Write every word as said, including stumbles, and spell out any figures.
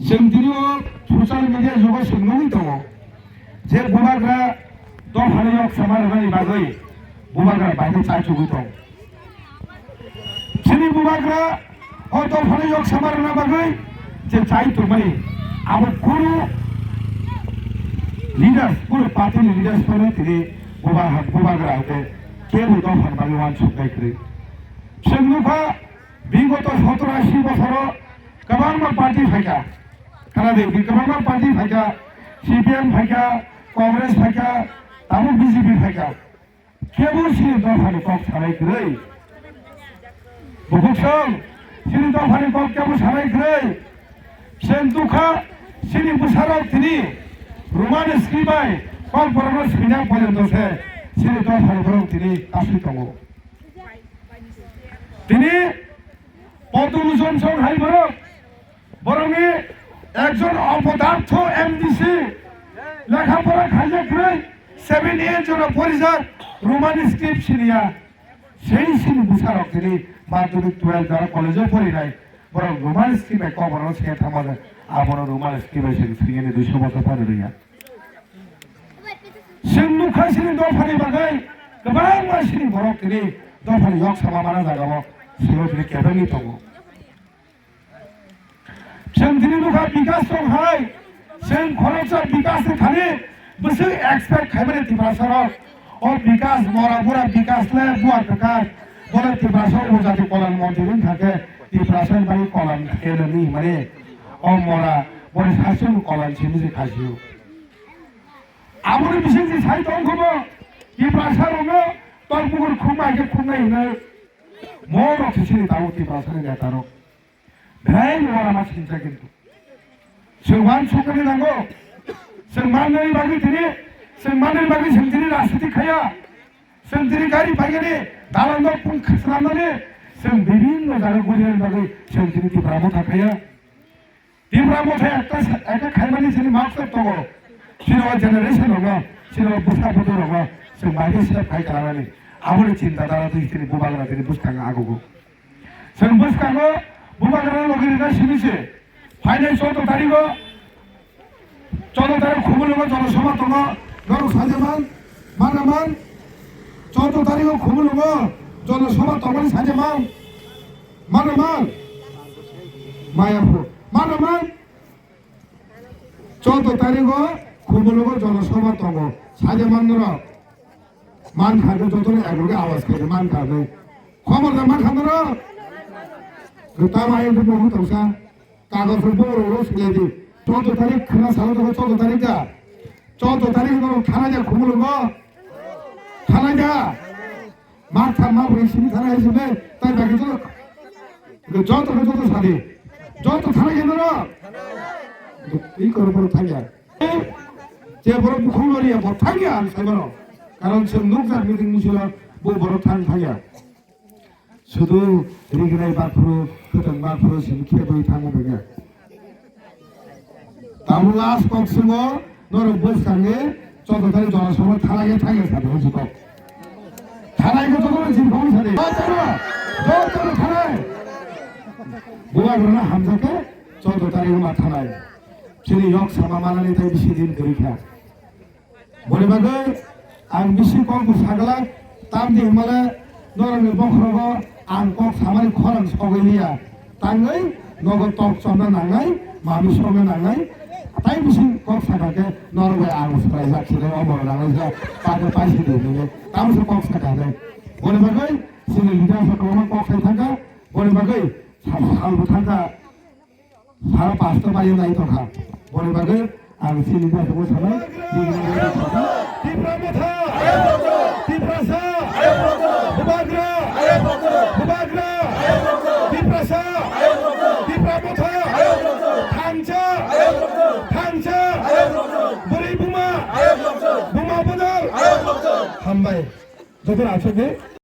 Chwng tini o social media jugo chwng nugwi tongo je bubagra dophani yok sama rwnani bagwi bubagra baino chaichugwi tong. Chini bubagra o dophani yok sama rwna bagwi je chai tongmani abo kunu leaders, kunu party ni leaders phano tini bubagra hwnkhe kebo dophani bagwi uansuknai kwrwi. Chwng nukha bigoto sotoro ashi bosoro kwbangma party phaikha. Khana de, kwbangma party phaikha, C P M phaikha, Congress phaikha, tabuk B J P phaikha. Kebo chini dophani kok sanai kwrwi. Bukhuk song, chini dophani kok kebo sanai kwrwi. Chwng nukha chini bwsarok tini Roman script bai kok borokno swina porjonto se chini dophani borok tini aswi tongo. Tini Potu Luson song hai borok, borokni ekjon opodartho M D C, lekha pora khaijak kwrwi, seven A jora porijak, Roman script siniya. Sei sini bwsarok tini madhyamik twelve jora college o porinai, borok Roman script bai kok borokno siniya thangma, abono Roman script bai sini swinani duiso bosor phano rwya. Chwng nukha chini dophani bagwi kwbangma chini borok tini dophani yok sama mana jagao silo tini kebengwi tongo. Chwng tini nukha bikas tong hai, chwng khoroksa bikas ni thani bwswk expect khaimani Tiprasa rok. O bikas mora bura bikas le buar kwkar. Bono Tiprasa o jati kolon montri wng thangkhe Tiprasa ni bagwi kolon khe nini mani o mora boni sasung kolon simi se khasio. Aboni bisingtwi sai tong khe bo Tiprasa rokno tongbukur khumbai khe khumnai hinwi mo rok se sini tabuk Tiprasa ni neta rok. Belai ni uanama sincha kintu. Chwng uansuknani nango. Chwng mannani bagwi tini, chwng mannani bagwi chwng tini rajniti khaya. Chwng tini gari paigani dalan rok pung khwswnamnani chwng bibinno jaga gurinani bagwi chwng tini Tipra Motha khaya. Tipra Motha ekta sa-, ekta khaimani chini maksad tongo. Chini o generation rokno, chini o bwsa bwtwi rokno chwng bai khe sep khai klanani. Aboni chinta dhara twi chini bubagra tini bwskango agogo. Chwng bwskango bubagra logi rwna simi se. Phainai chwddo tarigo, chwddo tarik Khumulwngo jonosabha tongo, norok sajaman, manaman. Chwddo tarigo Khumulwngo jonosabha tongmani sajaman. Manaman. Mayapur. Manaman. Chwddo tarigo Khumulwngo jonosabha tongo. Sajaman norok. Man kha khe jotono ekloge awas khe man kha khe. Khobor da man kha norok. Tamo ayang khe bohu tongsa. Kagoj rok bo rok sile di. Chwddo tarik khna salo tongo chwddo tarik da. Chwddo tarik norok thanai da Khumulwngo. Thanai da. Ma tha ma bwrwi simi thana hai simi tai bagi joto. Joto khe joto sadi. Joto thana khe no. I koro boro thangya. Je boro bukhung lori ya boro thangya ang sai mano. Karon chwng nukjak meeting musila bo boro thang thangya. Sudu rignai bakhru, khwtwng bakhru simi khe bwi thango bengya. Tabuk last kok swngo, norok bwskango, chwddo tarik jonosabha thanai khe thangya sadi, o jikok. Thanai khe jotono jikok sadi. Jotono, jotono thanai. Bubagrano hamjakhe chwddo tarik ma thanai. Chini yok sama manani tai bisi din kwrwi kha. Boni bagwi ang bisi kok bo sagala, tamni hwnmale norokni bokhorogo ang kok samani khorang sogwi liya. Tangwi nogo tok chomna nangnai, mami songna nangnai. Tai bisi kok saka khe norok bai ang swraijak sinai, omo nangnai sa, pake paisi di hinwi tamo se kok saka hinwi. Boni bagwi chini leader sa kwbangma kok sai thangkha, boni bagwi sa-, salbo thangkha. Sara pasta bai nai tongkha. Boni bagwi ang sini da tongwi sanai. Tipra Motha! Tiprasa! Bubagra! Bubagra! Tiprasa! Tipra Motha! Thangcha! Thangcha! Bwrwi buma! Buma bodol! Hambai. Joto aswk di.